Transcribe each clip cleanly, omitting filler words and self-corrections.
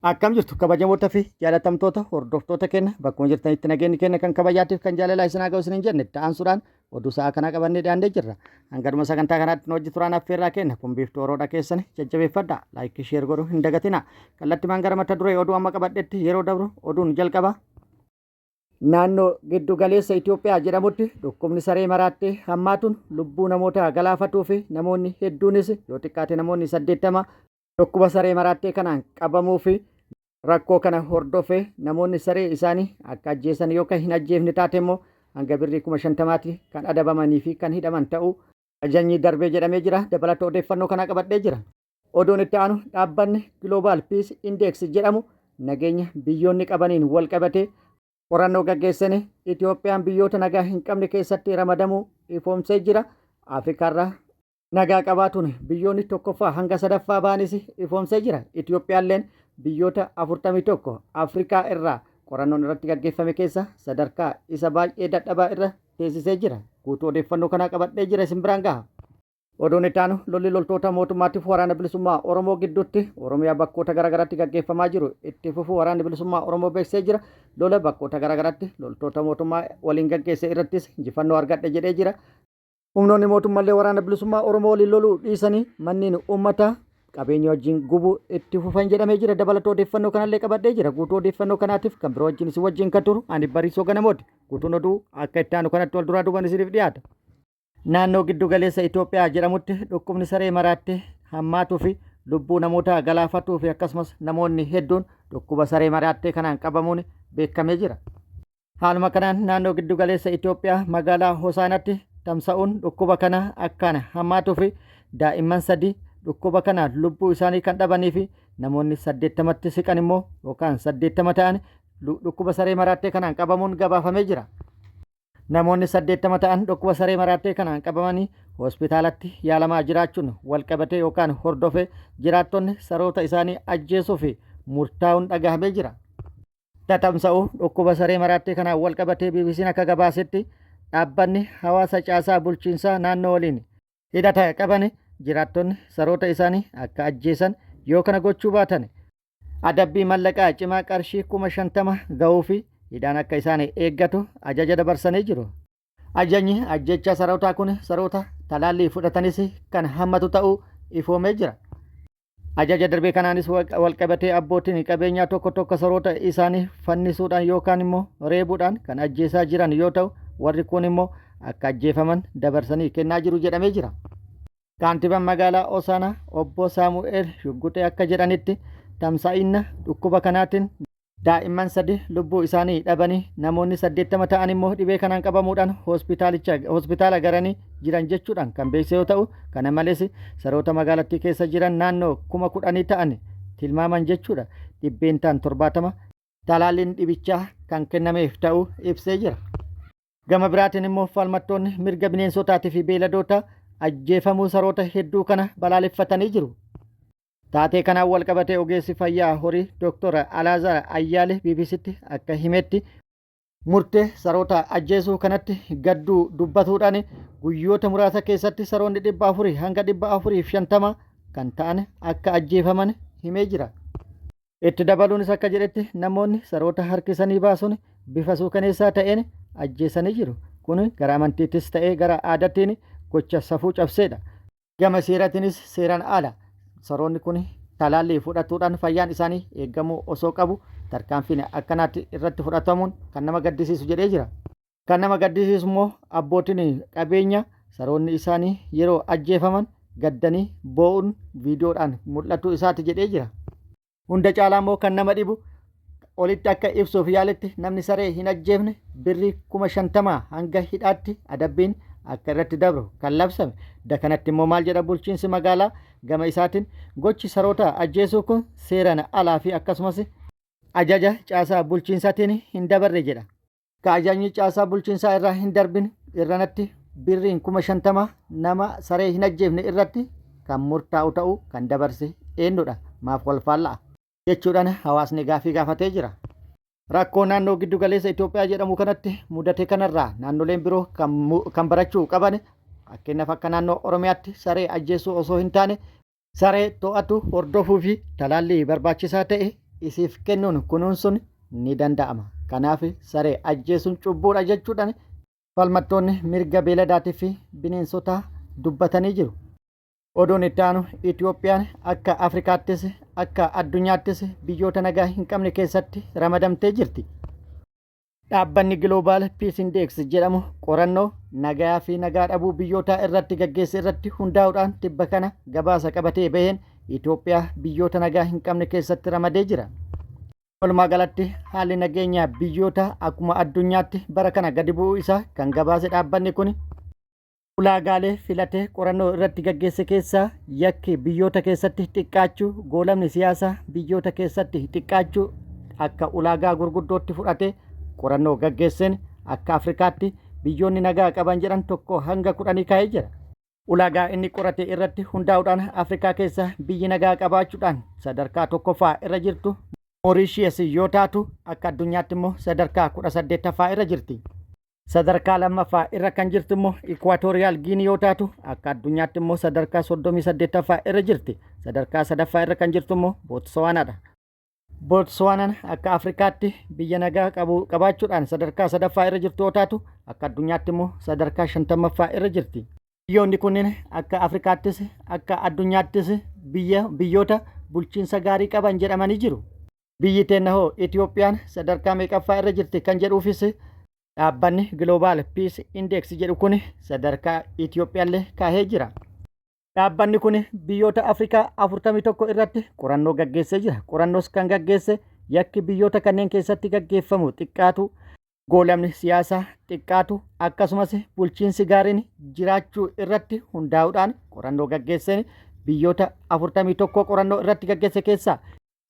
Akkam jirtu kabajamoota fi jaalatamtoota hordoftoota keenya bakkuma jirtanitti nageenyi keenya kan kabajaatiif kan jaalalaa isin haa ga'u isiniin jenne itti aansuudhaan oduu sa'a kanaa qabannee dhiyaannee jirra. Hanga dhuma sagantaa kanaatti nu wajji turaan affeerraa keenya kun biiftuu oroodha keessani jajjabeeffadha. Laayikii sheer godhuu hin dagatina. Kallattimaan gara mata duree oduu amma qabadhetti yeroo dabru oduun jalqaba. Naannoo giddu galeessa Itoophiyaa jedhamutti dhukkubni saree maraattee hammaatuun lubbuu namootaa galaafatuu fi namoonni hedduunis yoo xiqqaate namoonni 80 Dhukkuba saree maraattee kanaan qabamuu fi rakkoo kana hordofee namoonni saree isaanii akka ajjeesan yoo kan hin ajjeefne taate immoo hanga birrii 50,000tti kan adabamanii fi kan hidhaman ta'uu ajajni darbee jedhamee jira. Dabalata odeeffannoo kanaa qabadhee jira. Oduun itti aanu dhaabbanni Global Peace Index jedhamu nageenya biyyoonni qabaniin wal qabatee qorannoo gaggeesseen Itoophiyaan biyyoota nagaa hin qabne keessatti ramadamuu ifoomsee jira. Afrikaarraa nagaa qabaatuun biyyoonni tokkoffaa hanga sadaffaa ba'anis ifoomsee jira. Itoophiyaalleen biyyoota 41 Afrikaa irraa qorannoon irratti gaggeeffame keessa sadarkaa isa baay'ee dadhabaa irra teessisee jira. Guutuu odeeffannoo kanaa qabadhee jira isin biraan gaha. Oduun itti aanu lolli loltoota mootummaatiif waraana bilisummaa Oromoo gidduutti Oromiyaa bakkoota garaagaraatti gaggeeffamaa jiru itti fufuu waraanni bilisummaa Oromoo beeksisee jira. Lola bakkoota garaagaraatti loltoota mootummaa waliin gaggeesse irrattis injifannoo argadhe jedhee jira. Humnoonni mootummallee waraana bilisummaa Oromoo waliin loluu dhiisanii manneen uummataa qabeenya wajjin gubuu itti fufan jedhamee jira. Dabalata odeeffannoo kanallee qabadhee jira. Guutuu odeeffannoo kanaatiif kan biroo wajjin isin wajjin kan turu ani Bariisoo Ganamooti. Guutuun oduu akka itti aanu kanatti wal duraa duubaan isiniif dhiyaata. Naannoo giddu galeessa Itoophiyaa jedhamutti dhukkubni saree maraattee hammaatuu fi lubbuu namootaa galaafatuu fi akkasumas namoonni hedduun dhukkuba saree maraattee kanaan qabamuun beekamee jira. Haaluma kanaan naannoo giddu galeessa Itoophiyaa magaalaa Hosaanaatti tamsa'uun dhukkuba kanaa akkaan hammaatuu fi daa'imman sadii dhukkuba kanaan lubbuu isaanii kan dhabanii fi namoonni 80tti siqan immoo yookaan 80 ta'an dhukkuba saree maraattee kanaan qabamuun gabaafamee jira. Namoonni 80 ta'an dhukkuba saree maraattee kanaan qabamanii hospitaalatti yaalamaa jiraachuun walqabatee yookaan hordofee jiraattonni saroota isaanii ajjeesuuf murtaa'uun dhagahamee jira. Tatamsa'uu dhukkuba saree maraattee kanaan walqabatee BBC'n akka gabaasetti dhaabbanni hawaasa caasaa bulchiinsaa naannoo waliin hidhata qaban jiraattonni saroota isaanii akka ajjeesan yoo kana gochuu baatan adabbii mallaqaa cimaa qarshii 50,000 gahuu fi hidhaan akka isaan eeggatu ajaja dabarsanii jiru. Ajajni ajjeechaa sarootaa kun saroota talaallii fudhatanis kan hammatu ta'uu ifoomee jira. Ajaja darbe kanaanis walqabatee abbootiin qabeenyaa tokko tokko saroota isaanii fannisuudhaan yookaan immoo reebuudhaan kan ajjeesaa jiran yoo ta'u warri kuun immoo akka ajjeefaman dabarsanii kennaa jiru jedhamee jira. Kaantibaan magaalaa Osaanaa obbo Saamu'eel Shugguxee akka jedhanitti tamsa'inna dhukkuba kanaatiin Daa'imman sadi lubbuu isaanii dhabanii namoonni 80 ta'an immoo dhibee kanaan qabamuudhaan hospitaalicha hospitaala garanii jiran jechuudhaan kan beeksise yoo ta'u kana malees saroota magaalattii keessa jiran naannoo 10,000 ta'an tilmaaman jechuudha 70% talaalliin dhibichaa kan kennameef ta'uu ibsee jira. Gama biraatiin immoo falmattoonni mirga bineensotaatii fi beeyladoota ajjeefamuu saroota hedduu kana balaaleffatanii jiru. Taatee kanaan walqabatee ogeessi fayyaa horii Dr. Alaazar Ayyaalee BBCtti akka himetti, murtee saroota ajjeesuu kanatti gadduu dubbatuudhaan guyyoota muraasa keessatti saroonni 400 hanga 450 kan ta'an akka ajjeefaman himee jira. Itti dabaluunis akka jedhetti namoonni saroota harkisanii baasuun bifa suukaneessaa ta'een ajjeesanii jiru. Kun gara amantiittis ta'ee gara aadattiin gocha safuu cabseedha. Gama seeratiinis seeraan ala. Saroonni kun talaallii fudhatuudhaan fayyaan isaanii eegamuu osoo qabu tarkaanfiin akkanaatti irratti fudhatamuun kan nama gaddisiisu jedhee jira. Kan nama gaddisiisu immoo abbootiin qabeenya saroonni isaanii yeroo ajjeefaman gaddanii boo'uun viidiyoodhaan mul'atuu isaati jedhee jira. Hunda caalaa immoo kan nama dhibu olitti akka ibsuuf yaaletti namni saree hin ajjeefne birrii 50,000 hanga hidhaatti adabbiin akka irratti dabru kan labsame. Da kanatti immoo maal jedha bulchiinsi magaalaa gama isaatiin gochi saroota ajjeesuu kun seeraan alaa fi akkasumas ajaja caasaa bulchiinsaatiin hin dabarre jedha. Ka ajajni caasaa bulchiinsaa irraa hin darbin irranatti birriin 50,000 nama saree hin ajjeefne irratti kan murtaa'u ta'uu kan dabarse eenyudha? Maaf wal faalla'a? Jechuudhaan hawaasni gaaffii gaafatee jira. Rakkoo naannoo giddu galeessa Itoophiyaa jedhamu kanatti mudate kanarraa naannoleen biroo kan barachuu qaban fakkeenyaaf akka naannoo Oromiyaatti saree ajjeesuu osoo hin taane saree to'atu hordofuu fi talaallii barbaachisaa ta'e isiif kennuun kunuunsuun ni danda'ama. Kanaaf saree ajjeesuun cubbuudha jechuudhaan falmattoonni mirga beeladaatii fi bineensotaa dubbatanii jiru. Oduun itti aanu Itoophiyaan akka Afrikaattis akka addunyaattis biyyoota nagaa hin qabne keessatti ramadamtee jirti. Dhaabbanni Global Peace Index jedhamu qorannoo nagayaa fi nagaa dhabuu biyyootaa irratti gaggeesse irratti hundaa'uudhaan tibba kana gabaasa qabatee baheen Itoophiyaa biyyoota nagaa hin qabne keessatti ramadee jira. Walumaa galatti haalli nageenyaa biyyoota akkuma addunyaatti bara kana gadi bu'uu isaa kan gabaase dhaabbanni kun Ulaagaalee filatee qorannoo irratti gaggeesse keessaa yakki biyyoota keessatti xiqqaachuu, goolamni siyaasaa biyyoota keessatti xiqqaachuu akka ulaagaa gurguddootti fudhatee qorannoo gaggeesseen akka Afrikaatti biyyoonni nagaa qaban jedhan tokko hanga kudhanii kaa'ee jira. Ulaagaa inni qorate irratti hundaa'uudhaan Afrikaa keessa biyyi nagaa qabaachuudhaan sadarkaa tokkoffaa irra jirtu Mooriishiyes yoo taatu akka addunyaatti immoo sadarkaa 18ffaa irra jirti. Sadarkaa lammaffaa irra kan jirtu immoo Ikuwaatoriyaal Giinii yoo taatu akka addunyaatti immoo sadarkaa 38ffaa irra jirti. Sadarkaa sadaffaa irra kan jirtu immoo Bootsuwaanaadha. Bootsuwaanaan akka Afrikaatti biyya nagaa qabu qabaachuudhaan sadarkaa sadaffaa irra jirtu yoo taatu akka addunyaatti immoo sadarkaa 50ffaa irra jirti. Biyyoonni kunneen akka Afrikaattis akka addunyaattis biyya biyyoota bulchiinsa gaarii qaban jedhamanii jiru. Biyyi teenna hoo Itoophiyaan sadarkaa meeqaffaa irra jirti kan jedhuufis dhaabbanni Global Peace Index jedhu kun sadarkaa Itoophiyaallee kaahee jira. Dhaabbanni kun biyyoota Afrikaa 41 irratti qorannoo gaggeessee jira. Qorannoos kan gaggeesse yakki biyyoota kanneen keessatti gaggeeffamu xiqqaatu, goolamni siyaasaa xiqqaatu akkasumas bulchiinsi gaariin jiraachuu irratti hundaa'uudhaan qorannoo gaggeesseen biyyoota 41 qorannoo irratti gaggeesse keessaa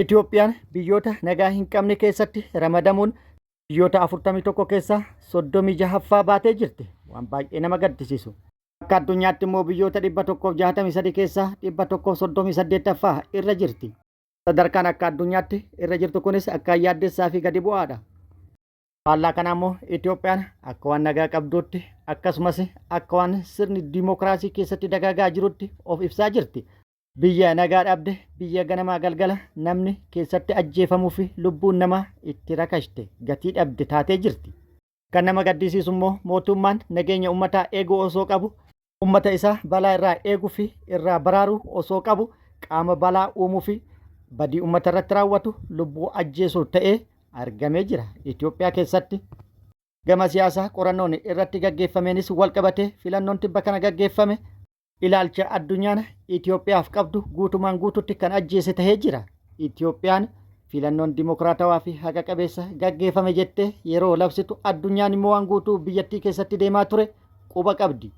Itoophiyaan biyyoota nagaa hin qabne keessatti ramadamuun biyyoota 41 keessaa 36ffaa baatee jirti. Waan baay'ee nama gaddisiisu. Akka addunyaatti immoo biyyoota 163 keessaa 138ffaa irra jirti. Sadarkaan akka addunyaatti irra jirtu kunis akkaan yaaddessaa fi gadi bu'aadha. Faallaa kanaa immoo Itoophiyaan akka waan nagaa qabduutti akkasumas akka waan sirni dimookiraasii keessatti dagaagaa jirutti of ibsaa jirti. Biyya nagaa dhabde, biyya ganamaa galgala namni keessatti ajjeefamuu fi lubbuun namaa itti rakashte, gatii dhabde taatee jirti. Kan nama gaddisiisu immoo mootummaan nageenya ummataa eeguu osoo qabu, ummata isaa balaa irraa eeguu fi irraa baraaruu osoo qabu qaama balaa uumuu fi badii ummata irratti raawwatu lubbuu ajjeesu ta'ee argamee jira. Itoophiyaa keessatti gama siyaasaa qorannoon irratti gaggeeffameenis walqabatee filannoon tibba kana gaggeeffame Ilaalcha addunyaan Itoophiyaaf qabdu guutumaan guututti kan ajjeese tahee jira. Itoophiyaan filannoon dimokiraatawaa fi haqa qabeessa gaggeeffame jettee yeroo labsitu addunyaan immoo waan guutuu biyyattii keessatti deemaa ture quba qabdi.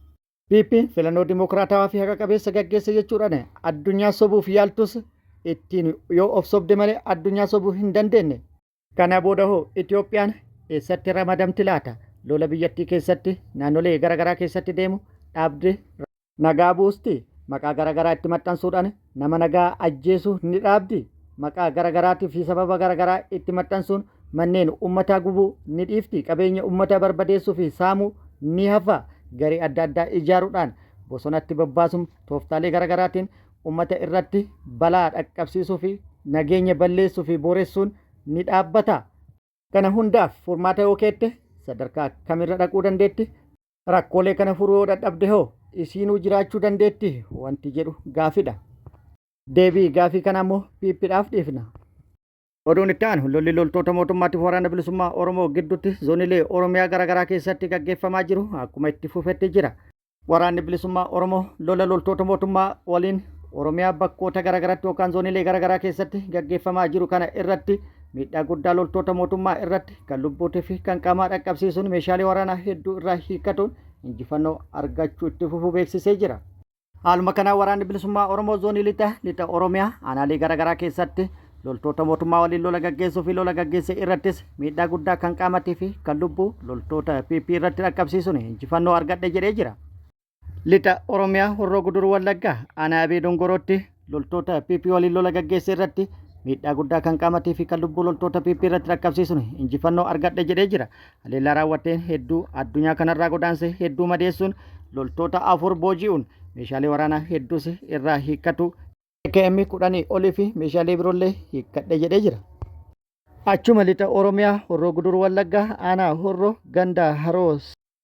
PP filannoo dimokiraatawaa fi haqa qabeessa gaggeesse jechuudhaan addunyaa sobuuf yaaltus ittiin yoo of sobde malee addunyaa sobuu hin dandeenye. Kana booda hoo Itoophiyaan eessatti ramadamti laata? Lola biyyattii keessatti naannolee garaagaraa keessatti deemu dhaabde nagaa buusti? Maqaa garaagaraa itti maxxansuudhaan nama nagaa ajjeesu ni dhaabdi? Maqaa garaagaraatii fi sababa garaagaraa itti maxxansuun manneen uummataa gubuu ni dhiifti? Qabeenya uummataa barbadeessuu fi saamuu ni hafa? Garee adda addaa ijaaruudhaan bosonatti bobbaasuun tooftaalee garaagaraatiin uummata irratti balaa dhaqqabsiisuu fi nageenya balleessuu fi booressuun ni dhaabbata. Kana hundaaf furmaata yoo keette sadarkaa kamirra dhaquu dandeetti? Rakkoolee kana furuu yoo dadhabde hoo isiinuu jiraachuu dandeetti? Wanti jedhu gaafidha. Deebii gaafii kanaa immoo PPdhaaf dhiifna. Oduun itti aanu lolli loltoota mootummaatiif waraana bilisummaa Oromoo gidduutti zoonilee Oromiyaa garaagaraa keessatti gaggeeffamaa jiru akkuma itti fufetti jira. Waraanni Bilisummaa Oromoo lola loltoota mootummaa waliin Oromiyaa bakkoota garaagaraatti yookaan zoonilee garaagaraa keessatti gaggeeffamaa jiru kana irratti miidhaa guddaa loltoota mootummaa irratti kan lubbuutii fi kan qaamaa dhaqqabsiisuun meeshaalee waraanaa hedduu irraa hiikkatuun injifannoo argachuu itti fufuu beeksisee jira. Haaluma kanaan Waraanni Bilisummaa Oromoo Zoonii Lixa Lixa Oromiyaa aanaalee garaagaraa keessatti loltoota mootummaa waliin lola gaggeessuu fi lola gaggeesse irrattis miidhaa guddaa kan qaamatii fi kan lubbuu loltoota PP irratti dhaqqabsiisuun injifannoo argadhe jedhee jira. Lixa Oromiyaa Horroo Guduruu Wallaggaa aanaa Abee Dongorootti loltoota PP waliin lola gaggeesse irratti miidhaa guddaa kan qaamatii fi kan lubbuu loltoota PP irratti dhaqqabsiisuun injifannoo argadhe jedhee jira. Haleellaa raawwatteen hedduu addunyaa kanarraa godaanse hedduu madeessuun loltoota 4 booji'uun meeshaalee waraanaa hedduus irraa hiikkatu. AKM 10 olii fi meeshaalee biroollee hiikkadhe jedhee jira. Achuma lixa Oromiyaa Horroo Guduruu Wallaggaa aanaa Horroo ganda Haroo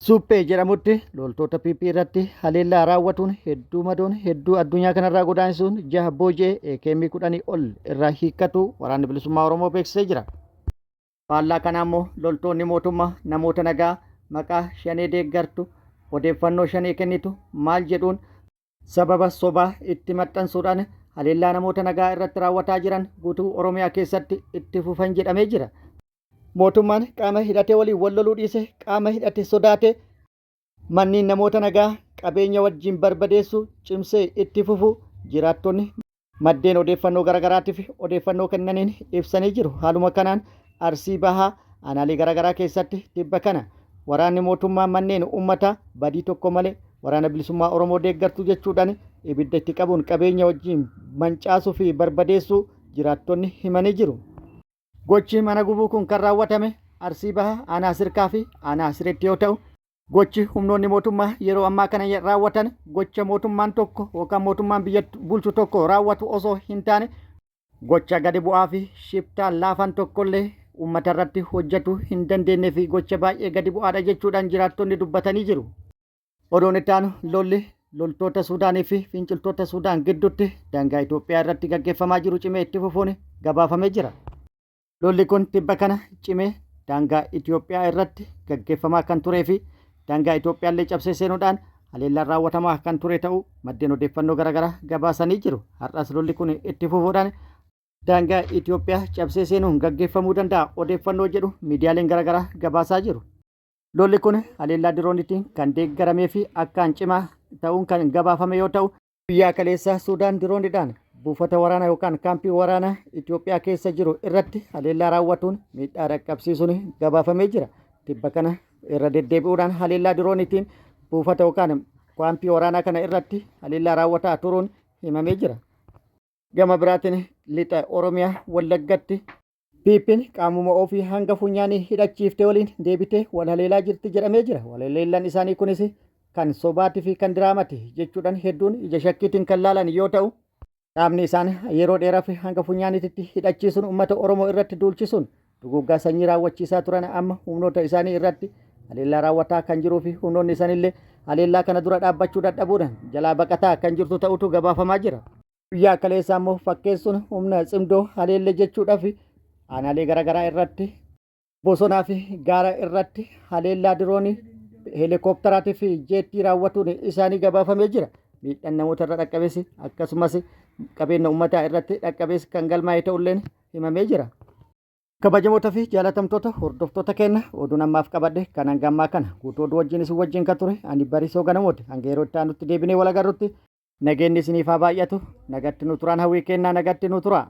Suuphee jedhamutti loltoota PP irratti haleellaa raawwatuun hedduu madoon hedduu addunyaa kanarraa godaansisuun jaha booji'ee AKM 10 ol irraa hiikkatu waraanni bilisummaa Oromoo beeksisee jira. Faallaa kanaa immoo loltoonni mootummaa namoota nagaa maqaa shanee deeggartu odeeffannoo shanee kennitu maal jedhuun sababa sobaa itti maxxansuudhaan haleellaa namoota nagaa irratti raawwataa jiran guutuu Oromiyaa keessatti itti fufan jedhamee jira. Mootummaan qaama hidhate waliin wal loluu dhiise qaama hidhate sodaate manniin namoota nagaa qabeenya wajjin barbadeessu cimsee itti fufu jiraattonni maddeen odeeffannoo garaagaraatiif odeeffannoo kennaniin ibsanii jiru. Haaluma kanaan Arsii Bahaa aanaalee garaagaraa keessatti tibba kana waraanni mootummaa manneen uummataa badii tokko malee waraana bilisummaa Oromoo deeggartu jechuudhaan ibidda itti qabuun qabeenya wajjin mancaasuu fi barbadeessuu jiraattonni himanii jiru. Gochi mana gubuu kun kan raawwatame Arsii Bahaa aanaa Sirkaa fi aanaa Sireetti yoo ta'u, gochi humnoonni mootummaa yeroo ammaa kana raawwatan gocha mootummaan tokko yookaan mootummaan biyya bulchu tokko raawwatu osoo hin taane gocha gadi bu'aa fi shiftaan laafan tokkollee uummata irratti hojjetu hin dandeenye fi gocha baay'ee gadi bu'aadha jechuudhaan jiraattonni dubbatanii jiru. Oduun itti aanu lolli loltoota Suudaanii fi finciltoota Suudaan gidduutti daangaa Itoophiyaa irratti gaggeeffamaa jiru cimee itti fufuun gabaafamee jira. Lolli kun tibba kana cimee daangaa Itoophiyaa irratti gaggeeffamaa kan turee fi daangaa Itoophiyaallee cabsee seenuudhaan haleellaan raawwatamaa kan ture ta'uu maddeen odeeffannoo garaagaraa gabaasanii jiru. Har'as lolli kun itti fufuudhaan daangaa Itoophiyaa cabsee seenuun gaggeeffamuu danda'a odeeffannoo jedhu miidiyaaleen garaagaraa gabaasaa jiru. Lolli kun haleellaa diroonitiin kan deeggaramee fi akkaan cimaa ta'uun kan gabaafame yoo ta'u, Guyyaa kaleessaa Suudaan diroonidhaan buufata waraanaa yookaan kaampii waraanaa Itoophiyaa keessa jiru irratti haleellaa raawwatuun miidhaa dhaqqabsiisuun gabaafamee jira. Tibba kana irra deddeebi'uudhaan haleellaa diroonitiin buufata yookaan kaampii waraanaa kana irratti haleellaa raawwataa turuun himamee jira. Gama biraatiin lixa Oromiyaa Wallaggatti PPn qaamuma ofii hanga funyaanii hidhachiifte waliin deebitee wal haleelaa jirti jedhamee jira. Wal haleellaan isaanii kunis kan sobaatii fi kan diraamati jechuudhaan hedduun ija shakkiitiin kan laalan yoo ta'u, dhaabni isaan yeroo dheeraaf hanga funyaaniitti hidhachiisuun uummata Oromoo irratti duulchisuun duguuggaa sanyii raawwachiisaa turan amma humnoota isaanii irratti haleellaa raawwataa kan jiruu fi humnoonni isaaniillee haleellaa kana dura dhaabbachuu dadhabuudhaan jalaa baqataa kan jirtu ta'utu gabaafamaa jira. Guyyaa kaleessaa immoo fakkeessuun humna cimdoo haleelle jechuudhaaf aanaalee garaagaraa irratti bosonaa fi gaara irratti haleellaa diroonii heelikooptaraatii fi jeettii raawwatuun isaanii gabaafamee jira. Miidhaan namoota irra dhaqqabees akkasumas qabeenya uummataa irratti dhaqqabees kan galmaa'e ta'ulleen himamee jira. Kabajamoota fi jaalatamtoota hordoftoota keenya oduun ammaaf qabadhe kan hanga ammaa kana guutuu oduu wajjin isin wajjin kan ture ani Bariisoo Ganamooti hanga yeroo itti aanutti deebinee wal agarrutti Nageenni isiniif haa baay'atu. Nagatti nu turaan hawwii kennaa nagatti nu turaa.